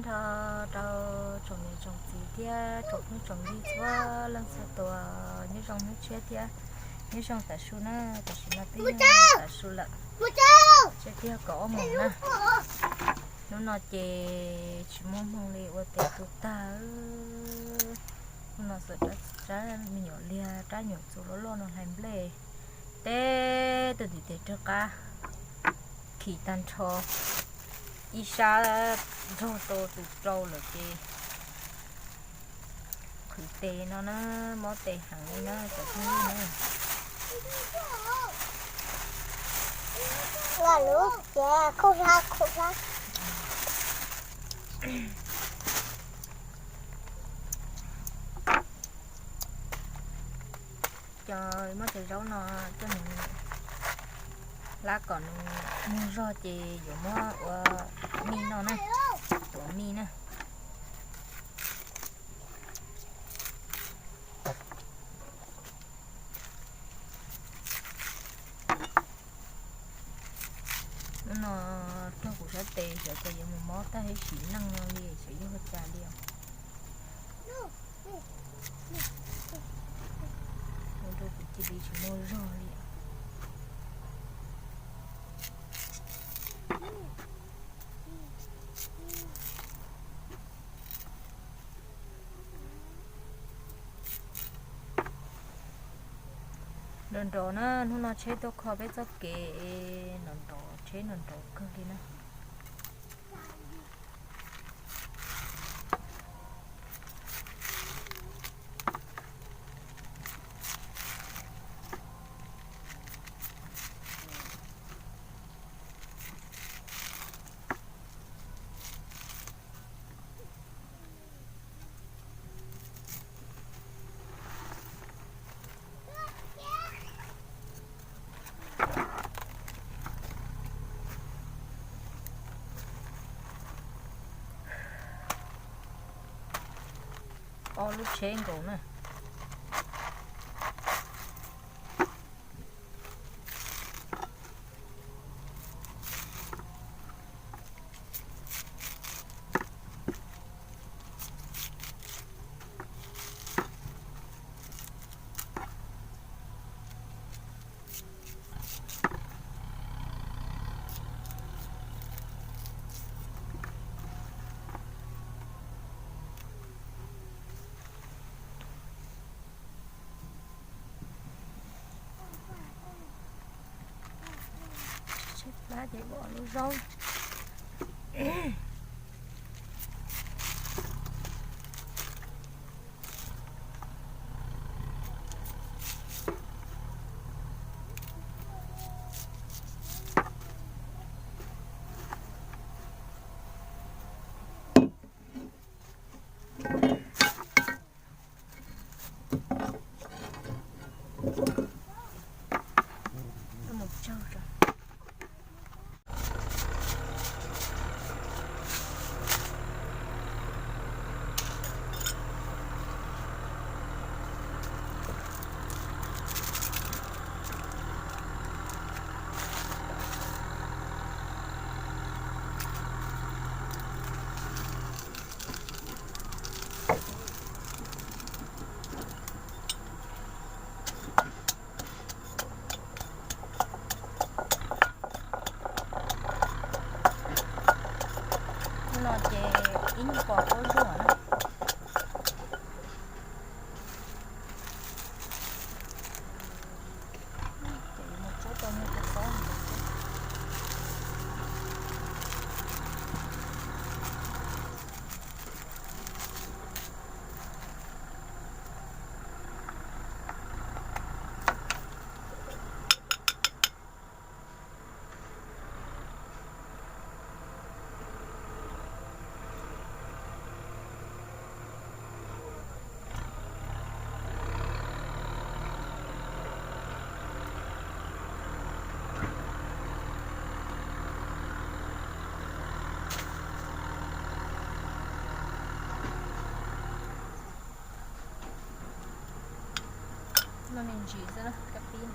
Nyob zoo rau tsoom niam tsoom txiv thiab tsoom phooj tsoom ywg txhua leej txhua tus, nyob zoo hnub tshiab thiab nyob zoo tav su na. Tam sim no twb yog tav su lawm, tsam twb yog kaum ob moos na. Hnub no ces tsis muaj hmoo li, ua tes tu tag. Hnub no xuas rab me nyuam liag, rab nyuam txuas loj loj no hlais nplej, teb tus ntiv tes rov qab khi tag nrho, ib sab nrog rau tus rau lawm ces qhwv tes no na, mob tes heev li na cov phooj ywg na. Cov, muab cov zaub no coj mus hlab kom nws muag zog ces yuav muab ua mij noj na, ua mij na. Hnub no raug kuv sab tes xyov cas yuav mus mob tag ib sim neej no li, xyov yog ua cas li os. Ua rau kuv cia li tsis muaj zog li. Nrov nrov na, hnub no tsheb tuaj kho peb txoj kev, nrov nrov, tsheb nrov nrov kawg li na. Ob lub tsheb nkaus na. Tshaib plab ces ua lub zaub. No ces ib nyuag pos quab zuag na. Ces mus tsuab tau nyuag tus pob. No me ntsis xwb na, kab pib.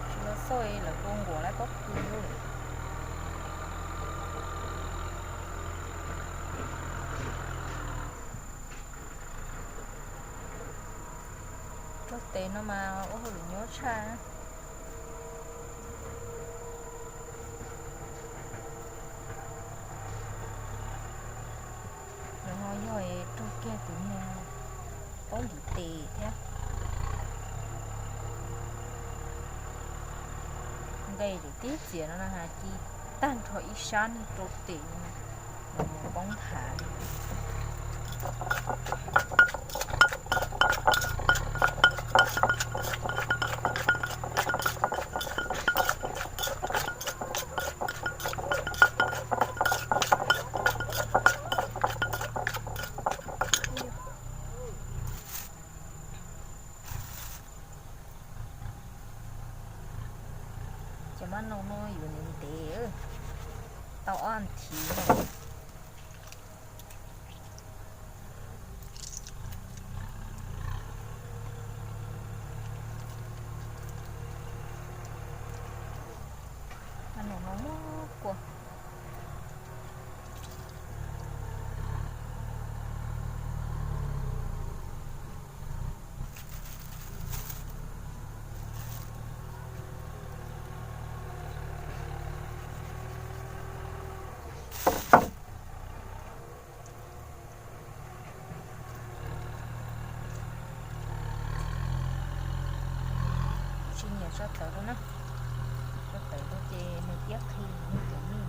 Tsis txhob xauj lawv kua nquas lawv pob kws. Rau tes no mas ua hauj lwm nyuaj tshaj. Nws ho yog raug kiag tus niag paub ntiv tes thiab. Nqe tib txiav no na has ci tag nrho ib sab rau tes no, nws mus poob nthav li. Cov mab noog no yuav ntev ntev, tau ob thiv no. Mab noog no muab kua. Tsis nyiam tso tawv rau na, tso tawv rau ces nws tiab qhi nws cov mij.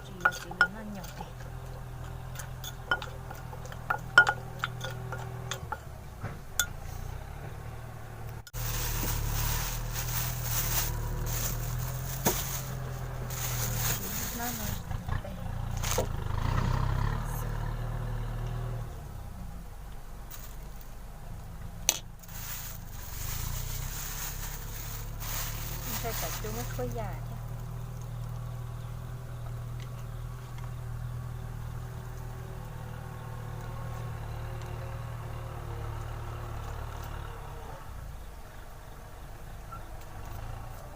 Tsis yuav txiv lws noj nyoos ces Ntshai tsam cua muab tshuab yam thiab.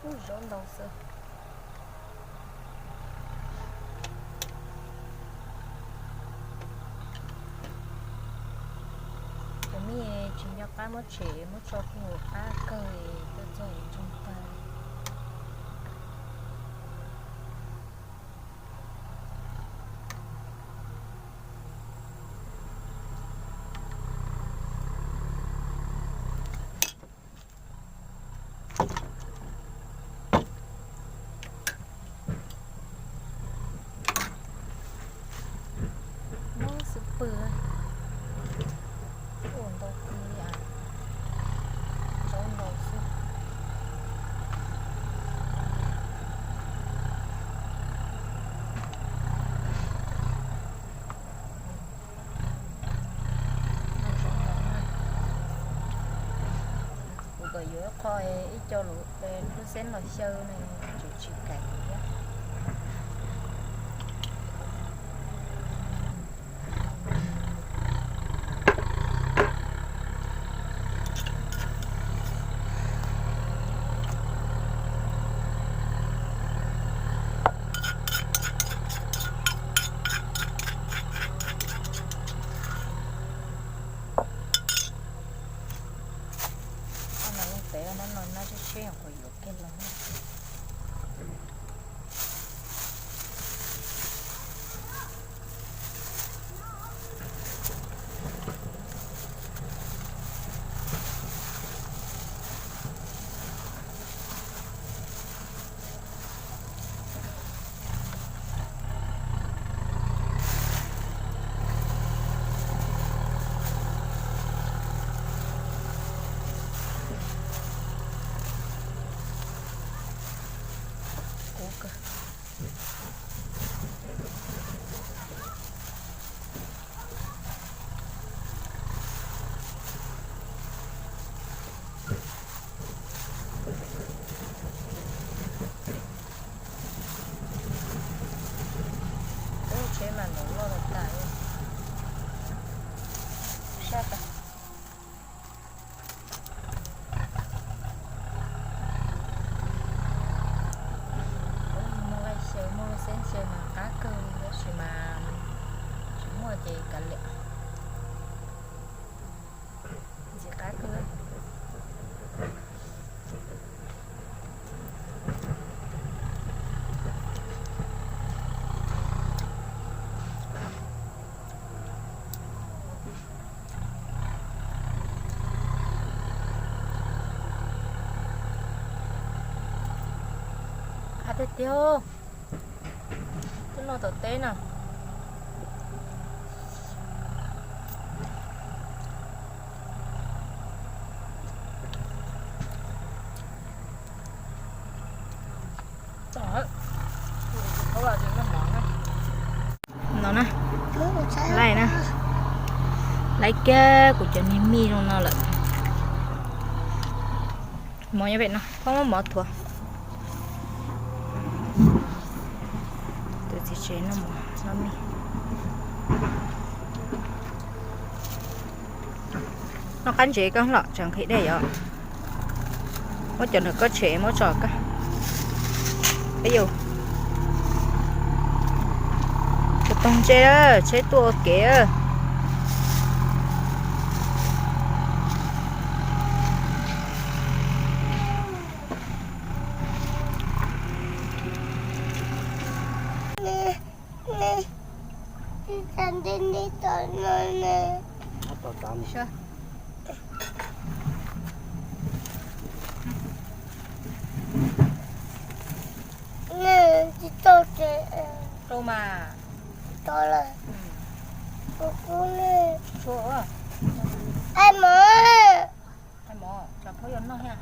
Ub, zaub ntau xwb. Cov mij tsis nco qab muab tshem, muab tso kuj qab kawg, tuaj txog ntsoog tag. Mob xwb pw, ua ntau kawg li as, zaub ntau xwb. Kuv kom yuav ib qho ib co lub xeeb los xyaw ne, tseem tsis kam thiab. Ob no yeej tev, no no nab tsheb tsheb, kuv yuav kiag los. Tiag, twb noj tom teb na. No na, laij na, laij kiag kuv cov niag mij zoo no lawm. Mov nyob pem no, koj muab mov thuav. Tus txiv tsev noj mov noj mij. Noj qab ntsev koj los tseem nqhis dej yom. Muab cov ntawm koj tshem muab tso koj. Peb yus, tus toog ntse, tsheb tuaj ua kev. Tsis tau ces, tau mas, tsis tau lawm. Kuv kub ne. Ai mov, ai mov, cov phob yuav noj thiab.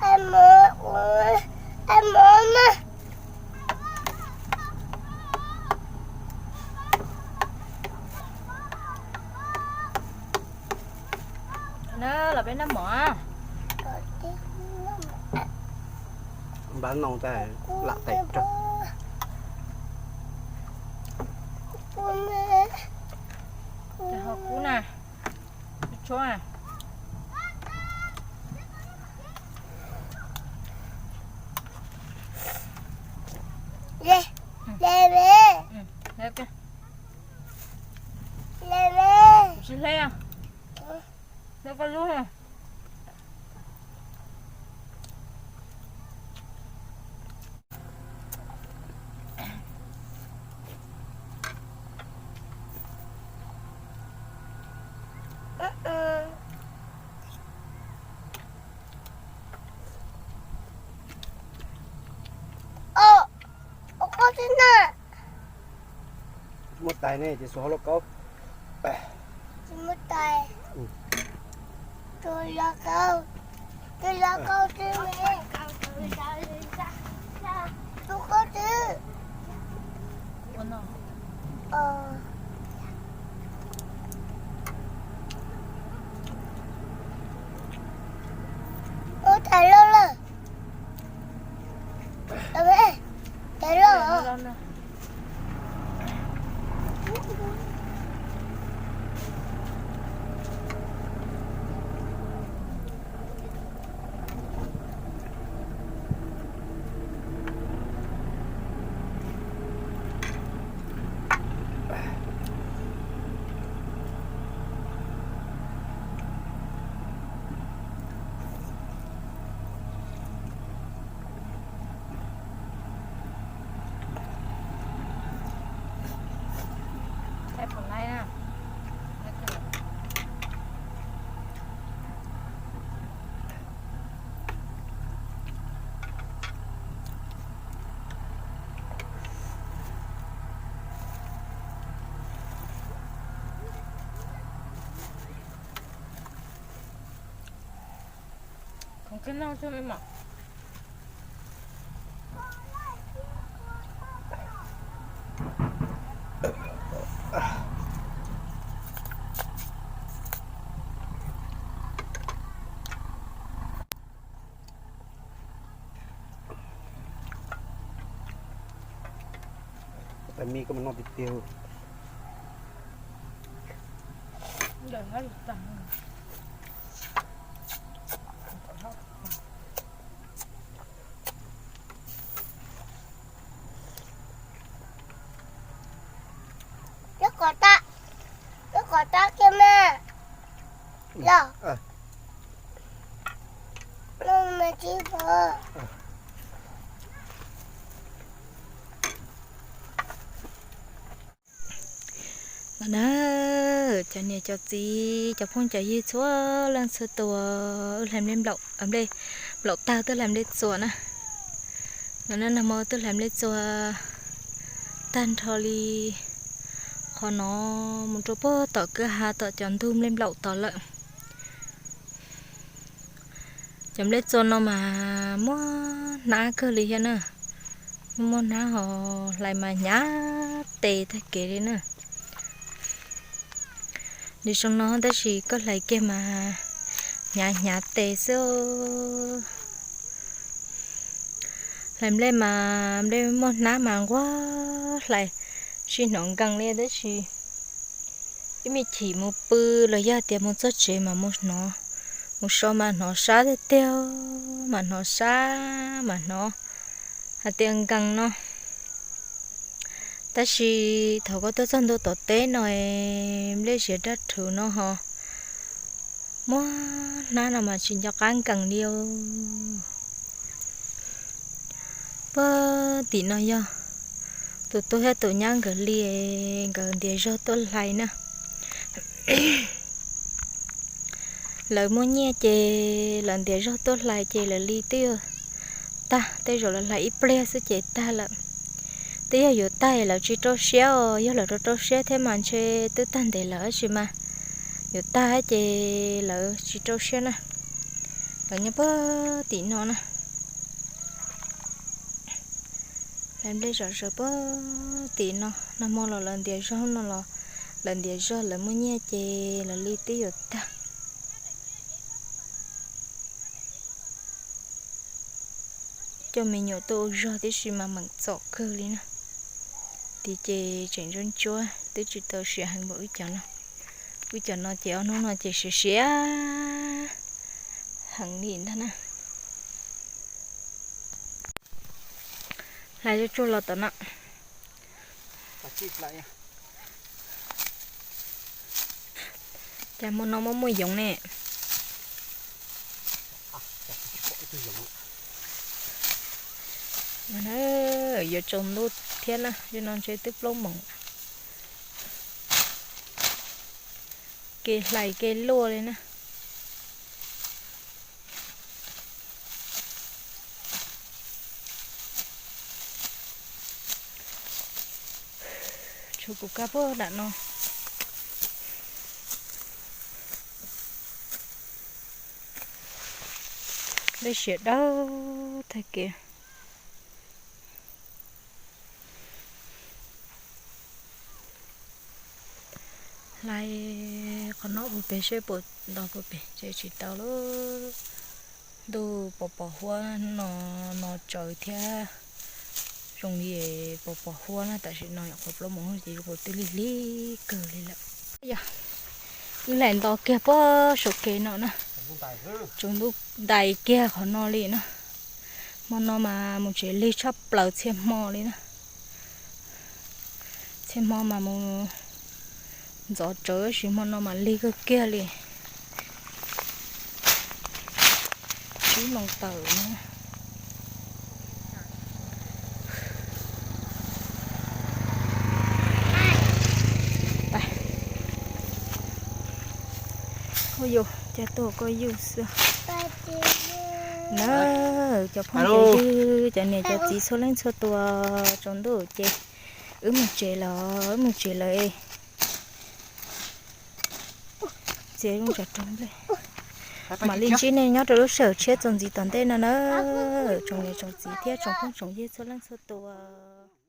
Ai mov, ai mov na. Na los peb noj mov. Npab no tas lam tais rog. Ho kub na. Tshuab. Tsis hleb, hleb koj lub. Ua koj tib na. Muaj tais ne ces xuas hauv lauj kaub. Tsis muaj tais. Tus lauj kaub, tus lauj kaub twb me, tus kaub twb. Ua tais loj lawm. Tais loj. Khoom kiag noj tso me mom. Tais me koj mus noj tiag tiag. Nyob kom tab, nyob kom tab kiag mas. Los, los mas tsis pom. No na, cov niam cov txiv cov phooj cov ywg txhua leej txhua tus, wb hlais nplej nplaum, nplej nplaum tag twb hlais nplej txuas na. No na, nag hmo twb hlais nplej txuas tag nrho li qhov no mus rau puag tom kwj ha tom cov ntug nplej nplaum tod lawm. Cov nplej txuas no mas muaj hnab kawg li thiab na. Muaj hnab ho hlais mas hnyav tes tag kev li na. Li zoo no tab sis koj hlais kiag mas hnyav hnyav tes xwb. Hlais nplej mas nplej muaj hnab mas nquag hlais tsis hnov nkees li tab sis ib me chim mus pw los yog tias mus txog tsev mas mus hnov, mus so mas hnov sab tiag tiag, mas hnov sab mas hnov hais tias nkees no. Tab sis thaum koj tuaj txog ntua tom teb no es nplej siav daj rhuv no ho muaj hnab no mas tsis nco qab nkees li os. Puag tim no yog tus tub thiab tus nyab nkawd li, nkawd ntiav zog tuaj hlais na. Lawv muaj nyiaj ces lawv ntiav zog tuaj hlais ces lawv li twb yuav tag, tej zaum lawv hlais ib pliag xwb ces tag lawm. Twb yog yuav tag lawv tsis rau siab os, yog lawv rau rau siab thiab mas ntshe twb tag ntev lawm tab sis mas yuav tag ces lawv tsis rau siab na. Lawv nyob puag tim no na. Hlais nplej zom zaws puag tim no, nag hmo los lawv ntiav zog, no los lawv ntiav zog, lawv muaj nyiaj ces lawv li twb yuav tag. Coj me nyuam tuaj ua zog tib si mas meem txom kawg li na. Tid ces tseem ntsuab ntsuab twb tsis tau siav heev npaum wb cov no. Wb cov no ces ob hnub no ces siav siav heev li ntag na. Hlais zuj tsuag los tom no. Cas hmo no muaj muaj yoov ne. Yuav tsaus ntuj thiab na, yog no ntshe twb plaub moos. Kev hlais kev luaj li na. Tshuav kuv kab puag nram no. Nplej siav dawb tag kev. Hlais qhov no puag pem seb puas nto puag pem, ces tsis tau lawm. Ntuj pos pos huab no, no tsaws thiab zoo li pos pos huab na, tam sim no nyuam qhuav plaub moos ces yuav kuv twb lig lig kawg li lawm. Yog wb hlais nto kiag puag saum kev no na, tsaus ntuj ntais kiag qhov no li na. Hmo no mas mus tsev lig tshaj plaws txhia hmo li na. Txhia hmo mas mus ntxov tsawv, tab sis hmo no mas lig kawg kiag li. Tsib moos tawm na. Ua yus cas tuag koj yus xwb. Na, cov phooj cov ywg, cov niam cov txiv txhua leej txhua tus, tsaus ntuj ces wb mus tsev lawm, wb mus tsev lawm. Txiav zoo tsam raug nplej. Mam li ntsib nej nyob rau lub sij hawm tshiab txuas ntxiv tom ntej no na, tsoom niam tsoom txiv thiab tsoom phooj tsoom ywg txhua leej txhua tus.